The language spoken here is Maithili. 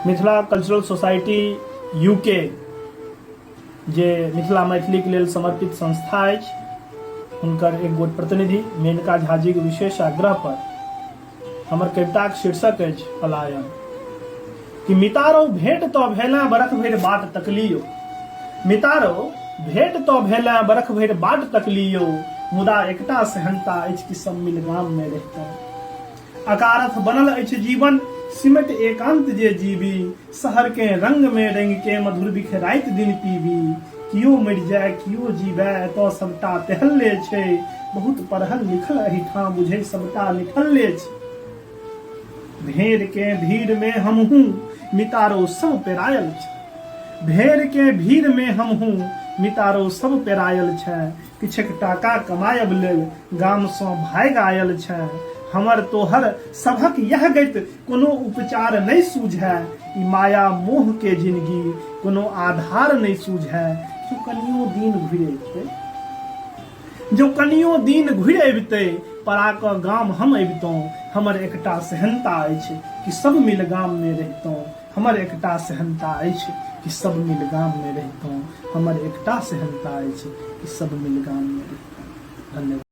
मिथिला कल्चरल सोसाइटी यूके जे मिथिला मैथिलीके लेल समर्पित संस्था अछि, हुनकर एक गोट प्रतिनिधि मेनका झाजीके विशेष आग्रह पर हमर कविताक शीर्षक अछि पलायन। कि मितारो भेंट तो भेला बरख भरि बाट तकलियो, मितारो भेंट तो भेला बरख भरि बाट तकलियो, मुदा एकटा सेहन्ता अछि कि सब मिल गाम में रहितौं। अकारथ बनल अछि जीवन सिमट एकांत जे जीबी, शहर के रंग में रंग के मधुर बिख राति दिन पीबी। कियो मरि जाय कियो जीबे एतऽ सबटा तेहल्ले छै, बहुत पढ़ल लिखल एहिठाम बुझै सबटा निठल्ले छै। भेड़ के भीड़ में हमहूँ मितारो सब पेरायल छै, भेड़ के भीड़ में हमहूँ मितारो सब पेरायल छै। किछेक टाका कमायब लेल गामसँ भागि आयल छै। हमर तोहर सभक यह गति कोनो उपचार नहि सूझै, ई माया मोह के जिनगी कोनो आधार नहि सूझै। जो कनियो दिन घुरि अबितै, जो कनियो दिन घुरि अबितै, पड़ा कऽ गाम हम अबितहुँ। हमर एकटा सेहन्ता अछि कि सब मिल गाममे रहितहुँ, हमर एकटा सेहन्ता अछि कि सब मिल गाममे रहितहुँ, हमर एकटा सेहन्ता अछि कि सब मिल गाममे रहितहुँ। धन्यवाद।